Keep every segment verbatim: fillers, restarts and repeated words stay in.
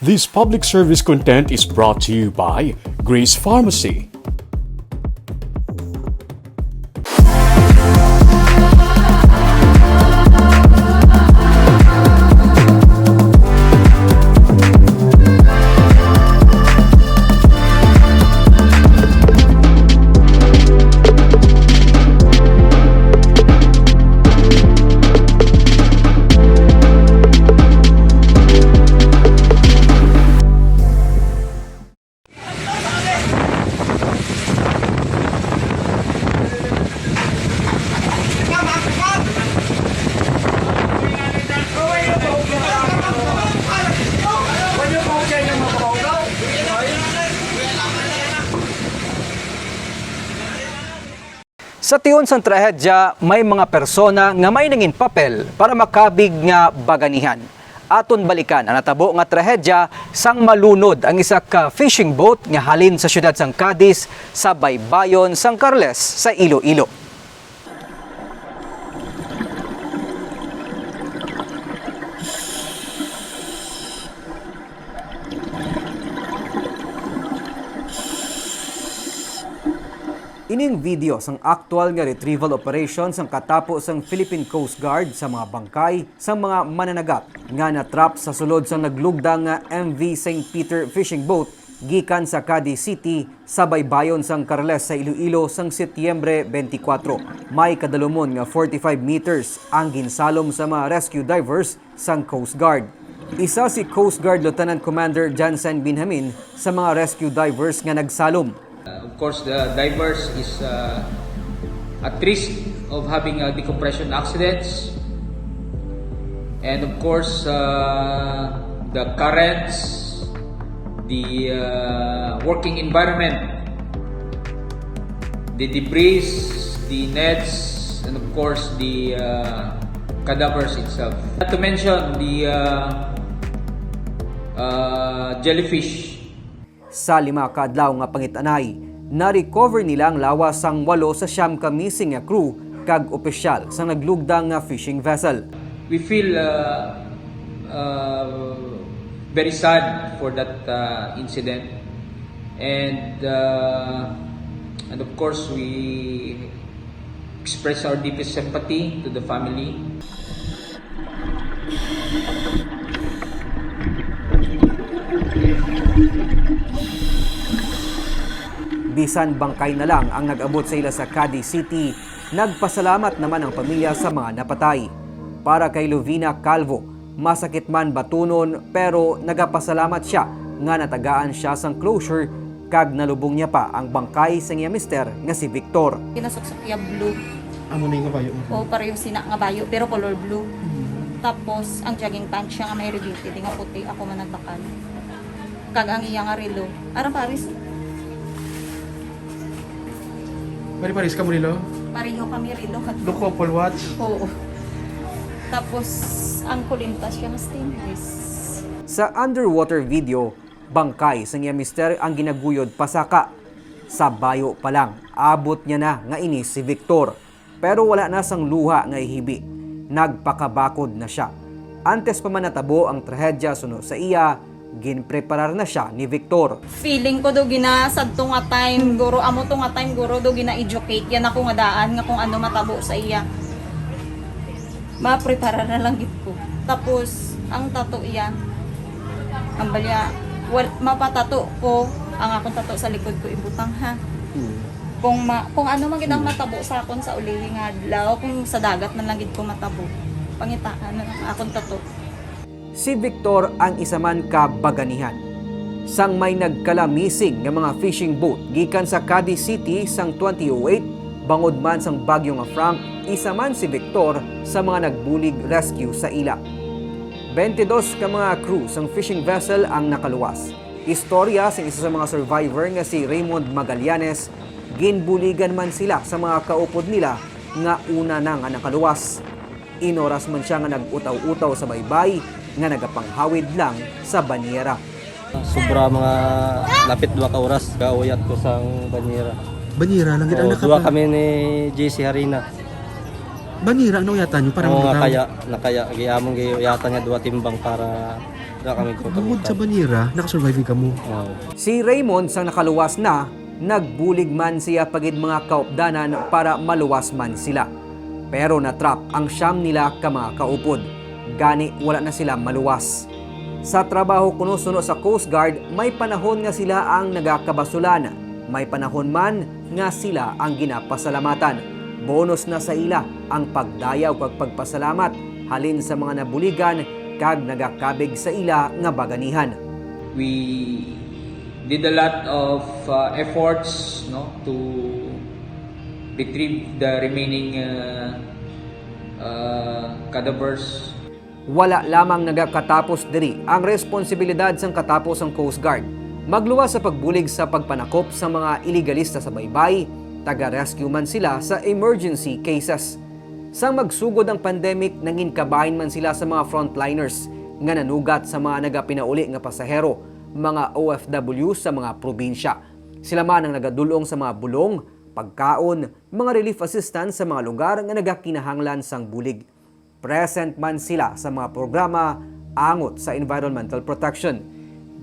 This public service content is brought to you by Grace Pharmacy. Sa tion sang trahedya, may mga persona nga may nangin papel para makabig nga baganihan. Aton balikan ang natabo nga trahedya sang malunod ang isa ka fishing boat nga halin sa siyudad sang Cadiz sa baybayon sang Carles sa Iloilo. Ining video sang aktual nga retrieval operation sang katapo sang Philippine Coast Guard sa mga bangkay sang mga mananagat nga natrap sa sulod sang naglugdang nga M V Saint Peter fishing boat gikan sa Cadiz City sa baybayon sang Carles sa Iloilo sang Setyembre twenty-four. May kadalumon nga forty-five meters ang ginsalom sa mga rescue divers sang Coast Guard. Isa si Coast Guard Lieutenant Commander Jansen Benjamin sa mga rescue divers nga nagsalom. Uh, of course, the divers is, uh, at risk of having, uh, decompression accidents. And of course, uh, the currents, the, uh, working environment, the debris, the nets, and of course, the, uh, cadavers itself. Not to mention the, uh, uh, jellyfish. Sa lima ka adlaw nga pangit-anay, na-recover nila ang lawas sang walo sa siyam ka missing nga crew kag opisyal sang naglugdang nga fishing vessel. We feel, uh, uh, very sad for that, uh, incident. And, uh, and of course, we express our deepest sympathy to the family. Bisan bangkay na lang ang nag-abot sa ila sa Cadiz City, nagpasalamat naman ang pamilya sa mga napatay. Para kay Lovina Calvo, masakit man batunon, pero nagapasalamat sia nga natagaan sia sang closure kag nalubong niya pa ang bangkay sang iya mister nga si Victor. Kinasuksok iya blue. Amo na yung kabayo mo? O, pareho sina nga bayo, pero color blue. Mm. Tapos, ang jogging pants siya nga may rebete, di nga puti, ako man nagbakal. Kag ang iya nga relo. Arang pares. Pare-pares ka mo relo? Pareho kami relo. Look, couple watch. Oo. Tapos, ang kulintas siya nga stainless. Sa underwater video, bangkay sang iya mister ang ginaguyod pasaka. Sa bayo pa lang, abot niya na nga ini si Victor. Pero wala na sang luha nga ihibi. Nagpakabakod na sia. Antes pa man natabo ang trahedya suno sa iya, ginpreparar na sia ni Victor. Feeling ko do gina sadto nga time, guro, amo to nga time, guro, do gina-educate yan ako nga daan nga kung ano matabo sa iya. Maprepara na lang gid ko. Tapos, ang tato iya, ang balya, wal-, mapatato ko, ang akong tato sa likod ko ibutang, ha. Hmm. Kung ma-, kung ano man gid ang Hmm. matabo sa akon sa ulihi nga adlaw, kung sa dagat man lang gid ko matabo, pangitaan na lang ang akong tato. Si Victor ang isa man ka baganihan. Sang may nagkala-missing nga mga fishing boat gikan sa Cadiz City sang twenty oh eight, bangod man sang bagyo nga Frank, isa man si Victor sa mga nagbulig rescue sa ila. Twenty-dos ka mga crew sang fishing vessel ang nakaluwas. Istorya sang isa sa mga survivor nga si Raymond Magallanes, ginbuligan man sila sa mga kaupod nila nga una na nga nakaluwas. Inoras man sia nga nag-utaw-utaw sa baybay nga nagapanghawid lang sa banyera. Sobra mga lapit duha ka oras, gauyat ko sang banyera. Banyera lang gid ang Oo, nakapa- duha kami ni J C Harina. Banyera ang nauyatan niyo para Oo, nga maglutaw? Kaya, nakaya, giamon giuyatan nga duha timbang para Bungod sa banira, nakasurvive kamo. Si Raymond, sang nakaluwas na, nagbulig man siya pa gid mga kaupdanan para maluwas man sila. Pero natrap ang siyam nila ka mga kaupod. Gani, wala na sila maluwas. Sa trabaho kuno suno sa Coast Guard, may panahon nga sila ang nagakabasulan. May panahon man nga sila ang ginapasalamatan. Bonus na sa ila ang pagdayaw kag pagpasalamat halin sa mga nabuligan kag nagakabig sa ila nga baganihan. We did a lot of uh, efforts, no, to retrieve the remaining uh, uh, cadavers. Wala lamang nagakatapos diri ang responsibilidad sang katapo sang Coast Guard. Magluwas sa pagbulig sa pagpanakop sa mga ilegalista sa baybay, taga-rescue man sila sa emergency cases. Sang magsugod ang pandemic, nangin kabahin man sila sa mga frontliners nga nanugat sa mga nagapinauli nga pasahero, mga O F W sa mga probinsya. Sila man ang nagadul-ong sa mga bulong, pagkaon, mga relief assistance sa mga lugar nga nagakinahanglan sang bulig. Present man sila sa mga programa angot sa environmental protection.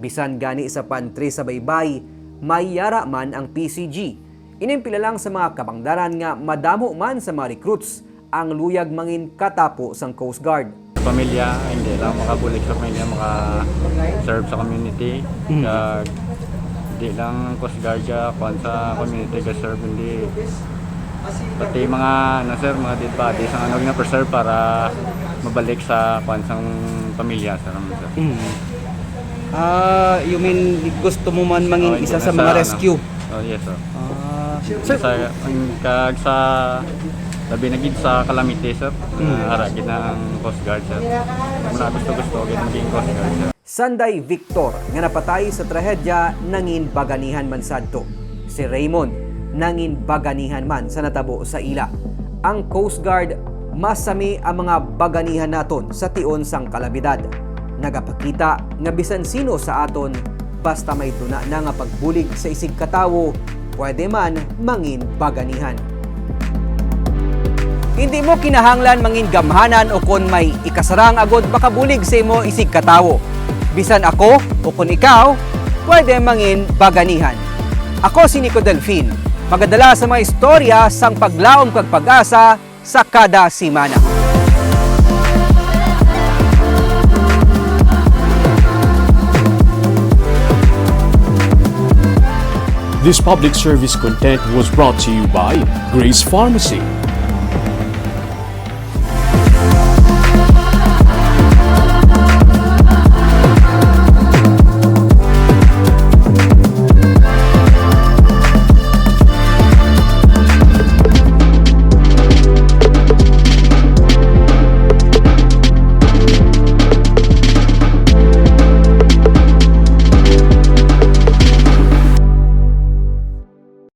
Bisan gani sa pantry sa baybay, may yara man ang P C G. Ining pila lang sa mga kabangdanan nga madamo man sa mga recruits ang luyag mangin katapo sang Coast Guard. Sa pamilya, hindi lang makabulig sa pamilya, maka-serve sa community. Kag di lang Coast Guard ka, kuan sa community ka serve, hindi. Pati mga, ano, sir, mga dead bodies ang ano, gina-preserve para mabalik sa kuan sang pamilya, sir, ano, sir. Ah, you mean gusto mo man mangin Oh, isa hindi sa na mga sa, rescue? Ano. Oh, yes, sir. Ah, Sa, ang, kag sa labi na gid sa calamity, sir. Ara gid ang Coast Guard, sir. Muna gusto-gusto gid maging Coast Guard, sir. Sanday Victor nga napatay sa trahedya nangin baganihan man sadto. Si Raymond nangin baganihan man sa natabo sa ila. Ang Coast Guard, masami ang mga baganihan naton sa tion sang kalamidad. Nagapakita nga bisan sino sa aton, basta may duna na nga pagbulig sa isig ka tawo, pwede man mangin baganihan. Hindi mo kinahanglan mangin gamhanan o kon may ikasarang agod makabulig sa imo isig ka tawo. Bisan ako o kon ikaw, pwede mangin baganihan. Ako si Nico Delfin, magadala sa mga istorya sang paglaom kag pag-asa sa kada semana. This public service content was brought to you by Grace Pharmacy.